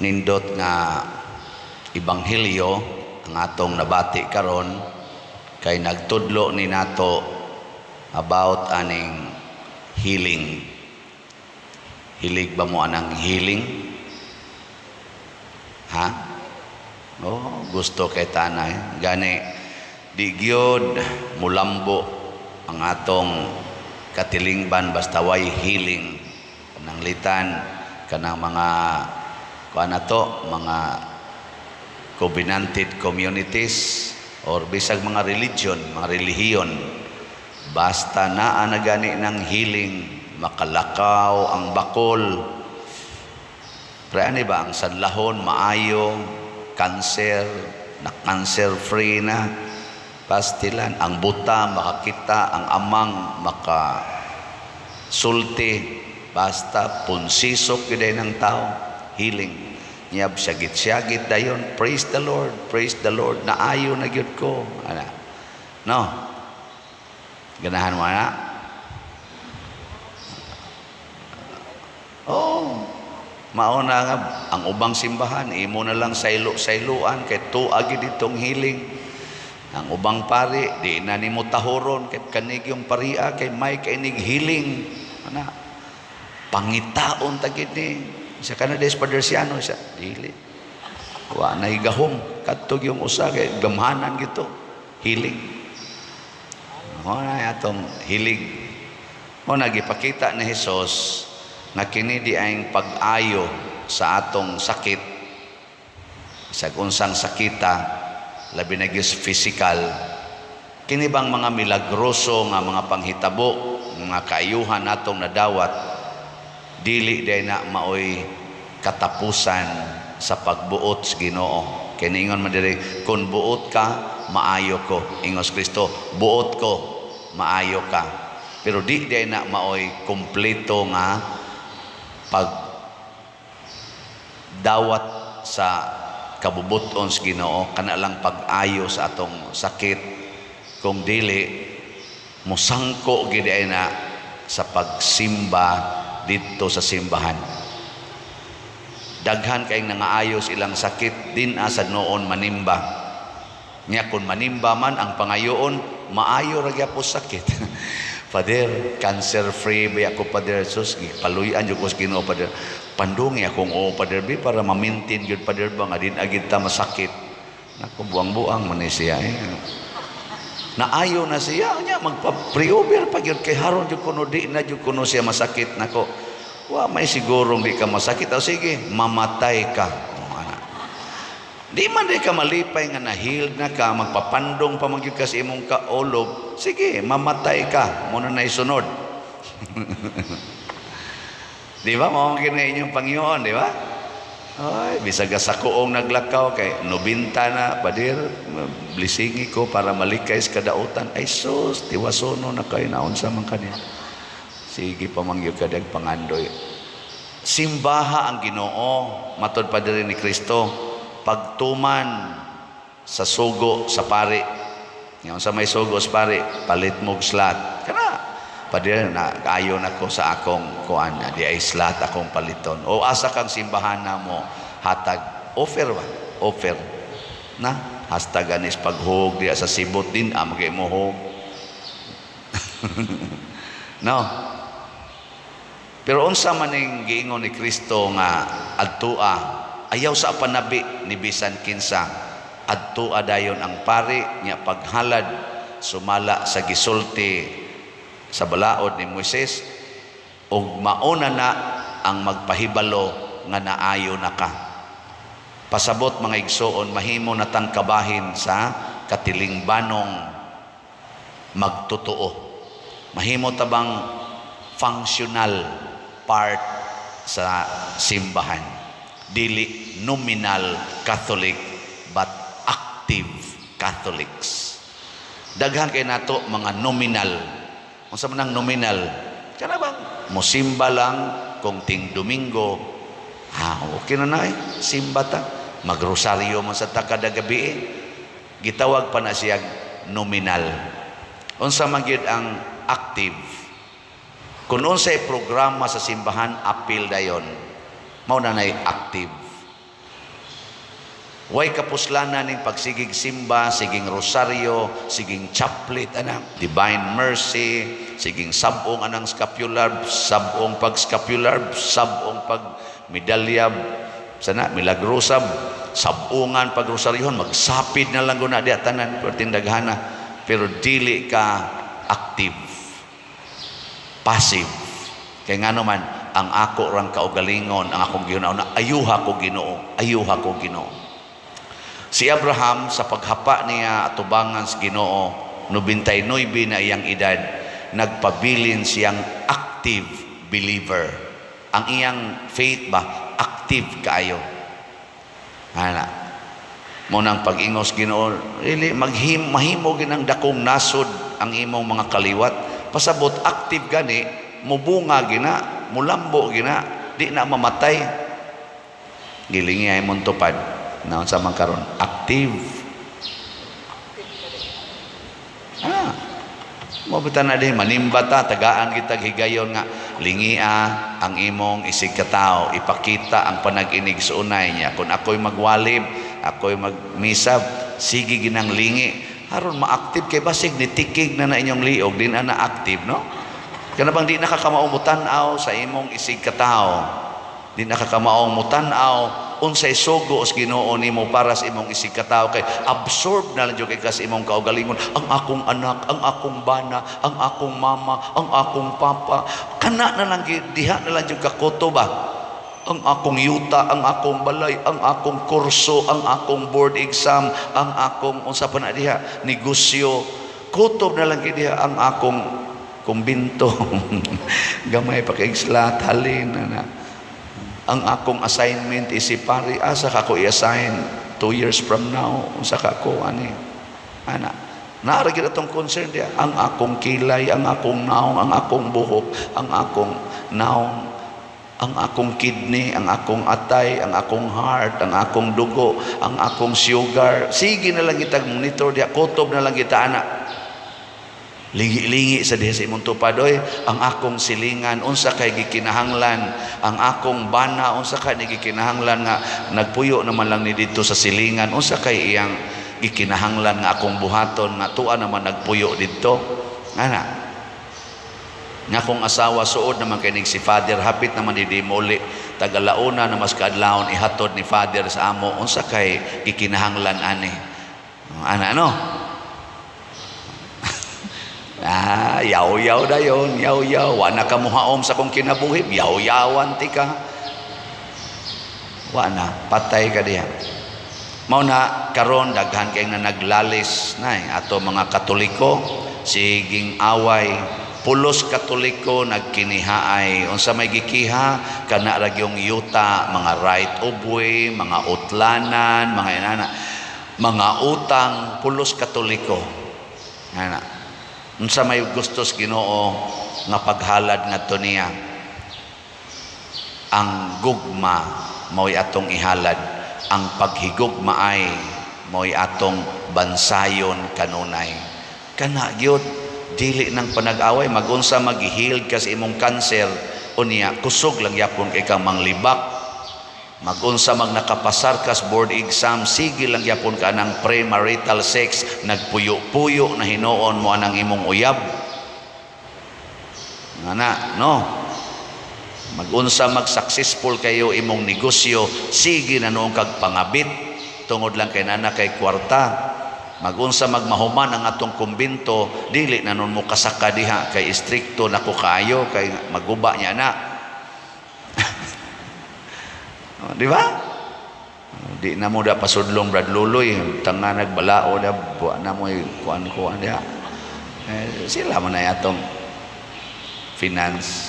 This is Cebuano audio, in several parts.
Nindot nga ebanghelyo ang atong nabati karon kay nagtudlo ni nato about aning healing. Hilig ba mo anang healing? Ha? Oh, gusto kay tanay. Gani di gyud mulambo ang atong katilingban basta way healing. Kanang litan kanang mga kuan na to, mga covenanted communities or bisag mga religion, mga relihiyon, basta naa na gani ng healing, makalakaw ang bakol. Pero ani ba ang sanlahon maayo, cancer, na cancer free na, pastilan, ang buta makakita, ang amang maka sulti, basta punsisok gyud ng tao, healing. Nyab syagit-syagit dayon, "Praise the Lord, praise the Lord, naayo na gyud ko." Ana. No. Ganahan mo na? Oh, mauna nga ang ubang simbahan imo na lang saylo-sayloan kay tuwa gyud ditong healing. Ang ubang pari di na nimo tahuron kay kanig yung paria kay may kainig healing. Ana. Pangitaon ta gid ni sa Canada Padersiano siya dili. Wa na gahom kadto yung usa kay gamhanan gito healing. Mao na atong hilig. Mao na gipakita ni Hesus nga kini di ang pag-ayo sa atong sakit, sa unsang sakita, labi na gyud physical. Kini bang mga milagroso nga mga panghitabo, mga kaayuhan natong nadawat, dili day na maoy katapusan sa pagbuot sa Ginoo. Kay niingon man diri, "Kung buot ka, maayo ko." Ingos Kristo, "Buot ko, maayo ka." Pero di day na maoy kompleto nga pag dawat sa kabubuton sa Ginoo, kana lang pag-ayo sa atong sakit. Kung dili, musangko gid ay na sa pagsimba didto sa simbahan. Daghan kay nangaayos ilang sakit din asa noon manimba. Nya kung manimba man ang pangayoon, maayo ra gyapon sakit. "Father, cancer free ba ako, Father? Sus, paluy-an jud ko sa Ginoo, Father. Pandungi akong oo, Father, bi para ma-maintain gyud, Father, ba nga din agid ta masakit." Nako, buang-buang man ni siya eh. Naayo na siya nya magpa-pre-over pa gyud kay haron jud kuno di na jud kuno siya masakit. Nako, wa may sigurong di ka masakit. O sige, mamatay ka. O, ana. Di man di ka malipay nga na-healed na ka, magpapandong pa man gyud ka sa imong kaulob. Sige, mamatay ka. Muna na isunod. Di ba? Mao man kini inyong Panginoon, di ba? Ay, bisag sa kuong naglakaw kay 90 na, "Pader, blessingi ko para malikay sa kadautan." Ay sus, tiwasono na kayo, naunsa man kaniya. Sige pa man gyud kadag pangandoy. Simbaha ang Ginoo, matod pa diri ni Kristo, pagtuman sa sugo sa pari. Ngayon sa may sugo sa pari, palit mo og slot. Kana, "Pader, na ayo na ko sa akong kuan, di ay slot akong paliton." O asa kang simbahan na mo hatag offer ba? Offer. Na hashtag anis paghug diya sa sibot din ah magay mo hug. No. Pero unsa man ning giingon ni Kristo nga adtua, ayaw sa panabi ni bisan kinsa, adtua dayon ang pari nya paghalad sumala sa gisulti sa balaod ni Moises ug mauna na ang magpahibalo nga naayo na ka. Pasabot, mga igsoon, mahimo na tang kabahin sa katilingbanong magtotoo. Mahimo ta bang functional part sa simbahan. Dili nominal Catholic but active Catholics. Daghan kay nato mga nominal. Unsa man ang nominal? Kana bang mosimba lang kung ting Domingo. Ah, okay na na eh. Simba ta. Magrosaryo man sa ta kada gabi eh. Gitawag pa na siya nominal. Unsa man gyud ang active? Kung unsay programa sa simbahan, apil dayon. Mao na nay active. Way kapuslanan ning pagsigig simba, siging rosaryo, siging chaplet ana, Divine Mercy, siging sabong anang scapular, sabong pag scapular, sabong pag medalya sana milagrosa, sabungan pag rosaryohon, magsapid na lang guna diha tanan perting daghana, pero dili ka active, passive. Kay ngano man, ang ako rang kaugalingon, ang akong gihuna ayuha ko, Ginoo, ayuha ko, Ginoo. Si Abraham, sa paghapa niya atubangan sa Ginoo, 99 na iyang edad, nagpabilin siyang active believer. Ang iyang faith ba, active kaayo. Ana. Mao nang pag-ingos Ginoo, really maghim mahimo ginang dakong nasod ang imong mga kaliwat. Pasabot active gani, mubunga gina, mulambo gina, di na mamatay. Gilingi ay mong tupad. Naon sa man karon? Active. Ah. Mo bita na din manimba ta, tagaan kita higayon nga lingia ang imong isig katao, ipakita ang panag-inig sa unay niya. Kung ako'y magwalib, ako'y magmisa, sige ginang lingi aron ma-active, kay basig nitikig na na inyong liog, di na na active, no? Kana bang di na ka kamao mutan-aw sa imong isig katao, di na ka kamaong mutan-aw unsay sugo sa Ginoo nimo para sa imong isig katao, kay absorb na lang jud kay ka sa imong kaugalingon. Ang akong anak, ang akong bana, ang akong mama, ang akong papa, kana na lang diha na lang jud kakuto ba. Ang akong yuta, ang akong balay, ang akong kurso, ang akong board exam, ang akong unsa pa na diha, negosyo, kutob na lang gyud diha. Ang akong kumbinto, gamay pa kay slat halin na na. Ang akong assignment isip pari, asa ka ko i-assign 2 years from now, unsa ka ko ani ana. Naa ra gyud atong concern diya. Ang akong kilay, ang akong naong, ang akong buhok, ang akong naong, ang akong kidney, ang akong atay, ang akong heart, ang akong dugo, ang akong sugar. Sige na lang kita monitor diya, kutob na lang kita ana. Lingi-lingi sa diha sa imong tupad, oy, ang akong silingan, unsa kay gikinahanglan, ang akong bana, unsa kay gikinahanglan nga nagpuyo naman lang ni dito sa silingan, unsa kay iyang gikinahanglan nga akong buhaton nga tuwa naman nagpuyo didto. Ana. Nga kong asawa suod naman kay ning si Father, hapit naman di muli tagalauna na mas kaadlawon ihatod ni Father sa amo, unsa kay gikinahanglan ani. Ana, no? Ah, yaw-yaw dayon, yaw-yaw. Wa na ka muhaom sa kong kinabuhi, yaw-yawan ti ka. Wa na, patay ka diha. Mao na karon daghan kay nga naglalis na eh. Ato mga Katoliko, siging away, pulos Katoliko nagkinihaay. Unsa may gikiha? Kana ra gyung yuta, mga right of way, mga utlanan, mga inana, mga utang, pulos Katoliko. Ana. Unsa may gustos Ginoo nga paghalad ngadto niya? Ang gugma mao'y atong ihalad, ang paghigugma ay mao'y atong bansayon kanunay. Kana gyud, dili nang panag-away. Magunsa mag-heal ka sa imong cancer, unya kusog lang yapon kay kang manglibak. Magunsa mag nakapasar ka sa board exam, sige lang yapon ka ng premarital sex, nagpuyo-puyo na hinuon mo anang imong uyab. Ngana, no? Magunsa mag successful kayo imong negosyo, sige na noong kag pangabit tungod lang kay nana kay kwarta. Magunsa magmahuman ang atong kumbinto, dili na nun mo kasaka diha kay istrikto na ko kaayo kay maguba niya na. Oh, di ba? Di na mo da pasudlong Brad Luloy, tanga nagbalao da buwa na mo kuan-kuan diha. Eh, sila man na atong finance.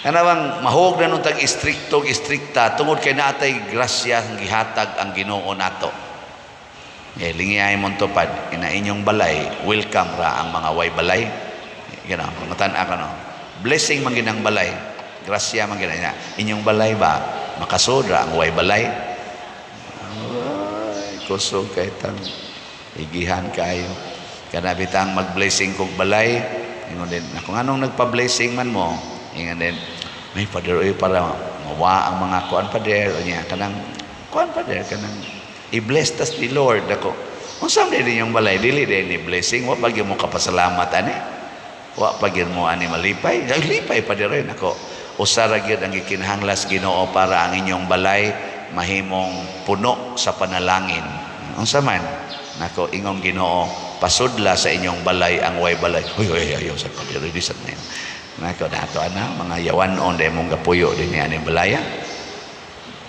Kana bang mahog na nung tag istrikto istrikta tungod kay naatay grasya ang gihatag ang Ginoo nato. Eh, lingi ay mong tupad, ina inyong balay, welcome ra ang mga way balay. Gano, matan ka, no. Blessing man ginang balay. Grasya man gina. Inyong balay ba makasod ra ang way balay? Ay, kusog kay tang igihan kayo. Kana bitang mag-blessing kog balay, ingon din, ako nganong nagpa-blessing man mo? Ingon din, May Father, oy, para mawa ang mga kuan, Father, niya kanang kuan, Father, kanang i-bless tas ni Lord ako. Unsa man din yung balay, dili din ni blessing, wa pa gyud mo kapasalamat ani. Wa pa gyud mo ani malipay. Ay, lipay, Father, oy, nako. Usa ra gyud ang gikinahanglas Ginoo para ang inyong balay mahimong puno sa panalangin. Unsa man? Nako, ingong Ginoo, pasudla sa inyong balay ang way balay. Uy, uy, ayaw sa Father, di sa na. Nako, dato ana mga yawan-on dahil mong gapuyo din ni aning balaya.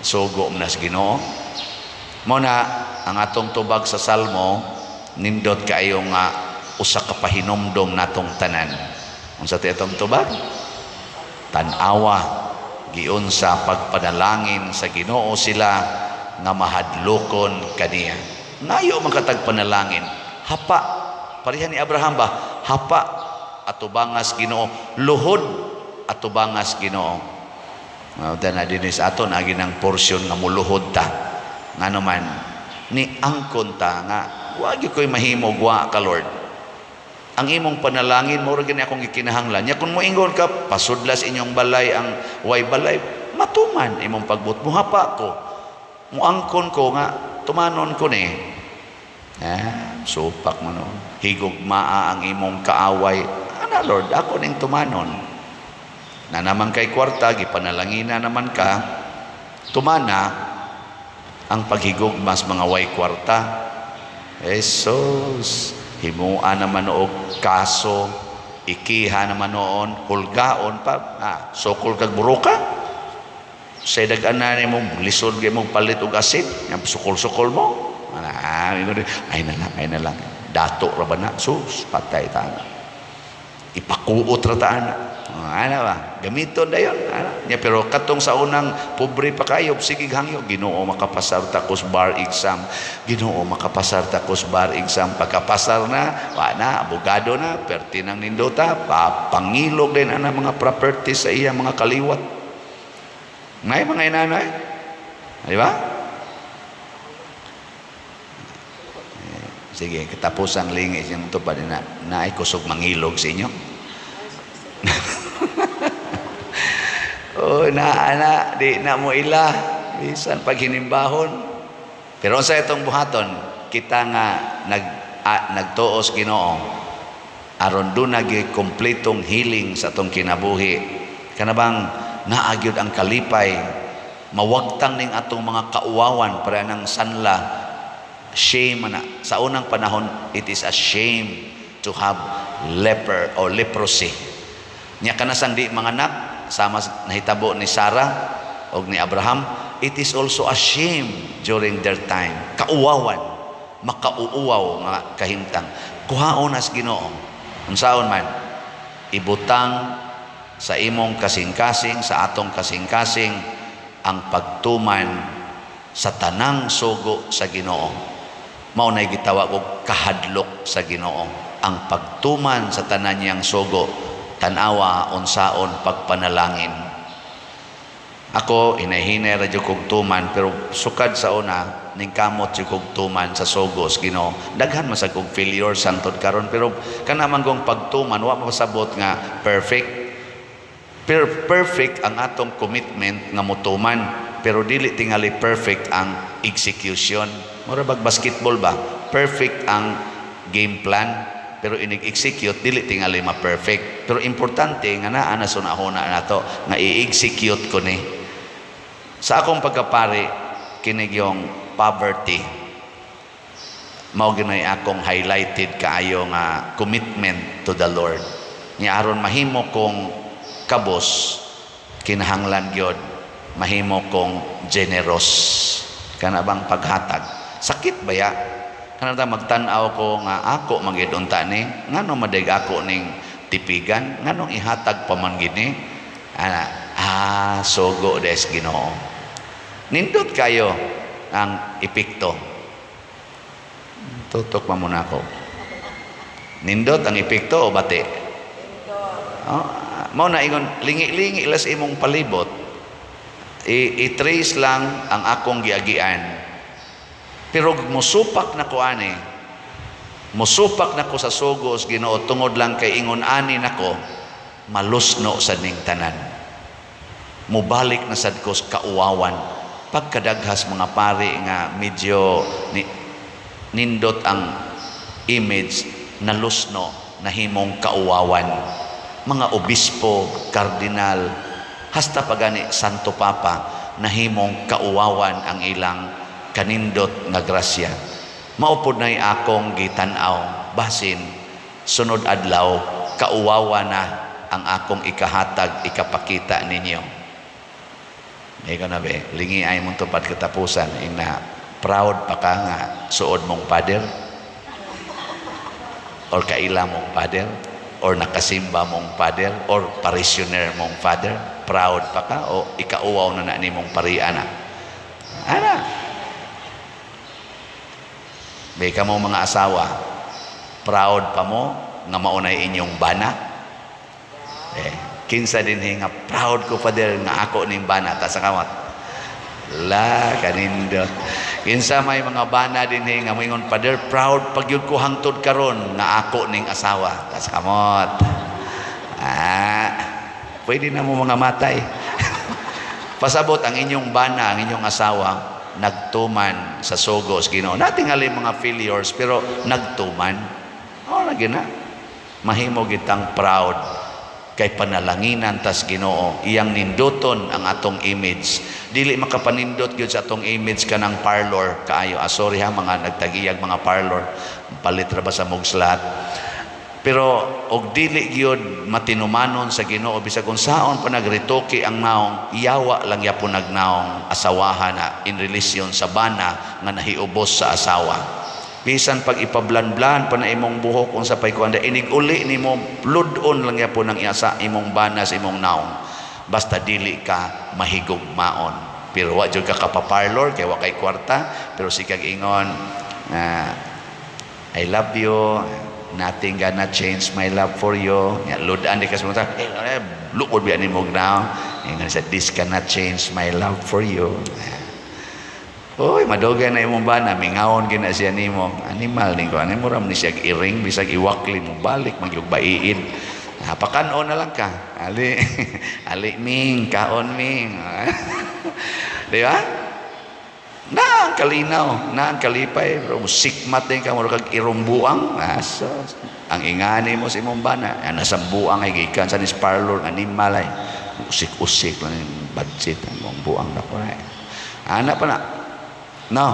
Sugo man sa Ginoo. Mo na ang atong tubag sa Salmo, nindot kaayo nga usa ka pahinumdom natong tanan. Unsa ti atong tubag? Tan-awa, giunsa pagpanalangin sa Ginoo sila nga mahadlokon kaniya. Ngayo man katag panalangin. Hapa, pareha ni Abraham ba? Hapa atubangas Ginoo, luhod atubangas Ginoo. Na dinis ato na ginang porsyon nga muluhod ta. Ngano man ni angkon ta nga wa gyud ko'y mahimo wa ka, Lord. Ang imong panalangin mao ra gani akong gikinahanglan. Nya kung moingon ka pasudlas inyong balay ang way balay, matuman imong pagbuot. Muhapa ko. Muangkon ko nga tumanon ko ni. Ah, supak mo no. Higugmaa ang imong kaaway. Ana, Lord, ako ning tumanon. Na naman kay kwarta, gipanalangina naman ka, tumana ang paghigugma sa mga way kwarta. Jesus, himua naman og kaso, ikiha naman noon, hulgaon pa, ah, sukol kag buruka. Sa dag-an na nimo, lisod kay mong palit og asin, yang sukol-sukol mo. Ana, ay na lang, ay na lang. Dato ra ba na? Sus, patay ta na. Ipakuot ra ta ana. Ah, ana ba? Gamiton dayon. Ana. Nya pero katong sa unang pobre pa kayo, sige hangyo, "Ginoo, makapasar ta kos bar exam. Ginoo, makapasar ta kos bar exam." Pagkapasar na, wa na, abogado na, perti nang nindota, pa, pangilog din ana mga properties sa iya mga kaliwat. Ngay mga inanay. Di ba? Eh, sige, katapos ang lingis yung tupad na naay kusog mangilog sa inyo. Oh, na ana, di na mo ila bisan pag hinimbahon. Pero sa itong buhaton, kita nga nagtuos Ginoo aron duna gyud kompletong healing sa atong kinabuhi. Kana bang naa gyud ang kalipay, mawagtang ning atong mga kauwawan para ng sanla shame na. Sa unang panahon, it is a shame to have leper or leprosy. Nya kanasang di manganak, sama nahitabo ni Sarah og ni Abraham, it is also a shame during their time. Kauwawan, makauuwaw nga kahimtang. Kuhaon nas Ginoo. Unsaon man, ibutang sa imong kasing-kasing, sa atong kasing-kasing, ang pagtuman sa tanang sugo sa Ginoo. Mao nay gitawag og kahadlok sa Ginoo. Ang pagtuman sa tanan niyang sugo, tan-awa unsaon pagpanalangin. Ako, hinay-hinay ra jud kog tuman, pero sukad sa una ningkamot jud kog tuman sa sugo sa Ginoo. Daghan man sad kog failure santod karon, pero kana man gong pagtuman wa mapasabot nga perfect. Pero perfect ang atong commitment nga motuman, pero dili tingali perfect ang execution. Mura bag basketball ba? Perfect ang game plan, pero inig-execute dili tingali ma-perfect. Pero importante nga naa na sunahuna nato nga i-execute ko ni. Sa akong pagkapari, kinig yung poverty. Mao ginoy akong highlighted kaayo nga commitment to the Lord. Nya aron mahimo kong kabos, kinahanglan gyud mahimo kong generous. Kana bang paghatag? Sakit ba ya? Kana ta magtan-aw ko nga ako man gyud unta ni, ngano madig ako ning tipigan, nganong ihatag pa man gid ni? Ana, ah, sugo des Ginoo. Nindot kayo ang epekto. Tutok pa muna ako. Nindot ang epekto o bati? Oh, mao na ingon lingi-lingi las imong palibot. I-trace lang ang akong giagian. Pero musupak na ko ani. Musupak na ko sa sugos Ginoo tungod lang kay ingon ani nako malusno sa ning tanan. Mubalik na sad ko sa kauwawan. Pagkadaghas mga pari nga medyo ni, nindot ang image, nalusno, nahimong kauwawan. Mga obispo, kardinal, hasta pagani Santo Papa, nahimong kauwawan ang ilang kanindot nga grasya. Mao pod na'y akong gitan-aw, basin sunod adlaw kauwawa na ang akong ikahatag, ikapakita ninyo. Ikaw na be, lingi ay mong tupad katapusan, ina proud pa ka nga suod mong father or kaila mong father or nakasimba mong father or parishioner mong father? Proud pa ka o ikauwaw na na nimong parian na ana? May ka mo mga asawa, proud pa mo nga maunay inyong bana? Eh, kinsa din nga proud ko, father, nga ako ning bana? Ta sa kamot. La kanindot. Kinsa may mga bana din nga moingon, "Father, proud pagyud ko hangtod karon nga ako ning asawa"? Ta sa kamot. Ah, pwede na mo mga matay. Pasabot ang inyong bana, ang inyong asawa, nagtuman sa sugos Ginoo. Natingali mga failures pero nagtuman. Oh, lagi na. Mahimo gitang proud kay panalanginan tas Ginoo, iyang ninduton ang atong image. Dili makapanindot gyud sa atong image kanang parlor kaayo. Ah, sorry ha, mga nagtagiyag mga parlor, palit ra ba sa mugslat? Pero og dili gyud matinumanon sa Ginoo, bisag unsaon pa nagretoke ang naong, yawa lang yapon nagnaong asawahan na in relation sa bana nga nahiubos sa asawa. Bisan pag ipablan-blan pa na imong buhok, unsa pay kuan, inig uli nimo, lud-on lang yapon ang iyasa imong bana sa imong naong, basta dili ka mahigugmaon. Pero wa jud ka kapaparlor kay wa kay kwarta, pero sikag ingon, "I love you, nothing gonna change my love for you." Ya, ludan di ka sa mga eh, luod biya nimo naong. Ingon sa, "This cannot change my love for you." Uy, madugay na imong bana, mingawon gina siya nimo. Animal ni ko, ani mo ram ni siya iring, bisag iwakli mo balik magyug baiid. Pakan-on na lang ka. Ali, ali ming, kaon ming. Di ba? Na ang kalinaw, na ang kalipay, pero sikmat din ka, mura kag irumbuang. Ah, so, ang ingani mo sa imong bana, ah, nasa buang ay gikan sa nis parlor, animal ay. Usik-usik lang yung budget, ang buang na ko ay. Ana pa na. No.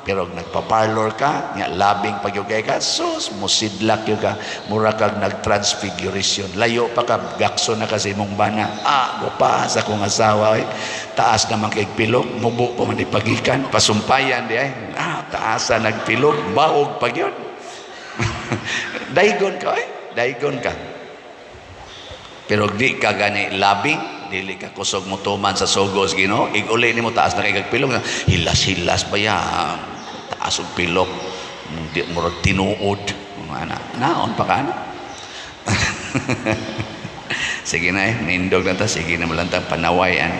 Pero nagpa-parlor ka, nga labing pagyugay ka, sus, musidlak yun ka, mura kag nag-transfiguration. Layo pa ka, gakso na kasi imong bana. Ah, pa sa akong asawa, ay. Taas naman kay pilok, mubo pa man ipagikan, pasumpayan di ay. Ah, taasa nagpilok, baog pag yun. Daygon ka, ay. Daygon ka. Pero di ka gani labing, dili ka kusog mo tuman sa sugos Ginoo, iguli nimo taas na kay kagpilok, hilas-hilas pa ya, taas og pilok, di murag tinuod, mga ana, naon pa ka ana. Sige na eh, nindog na ta, sige na malantang panaway an.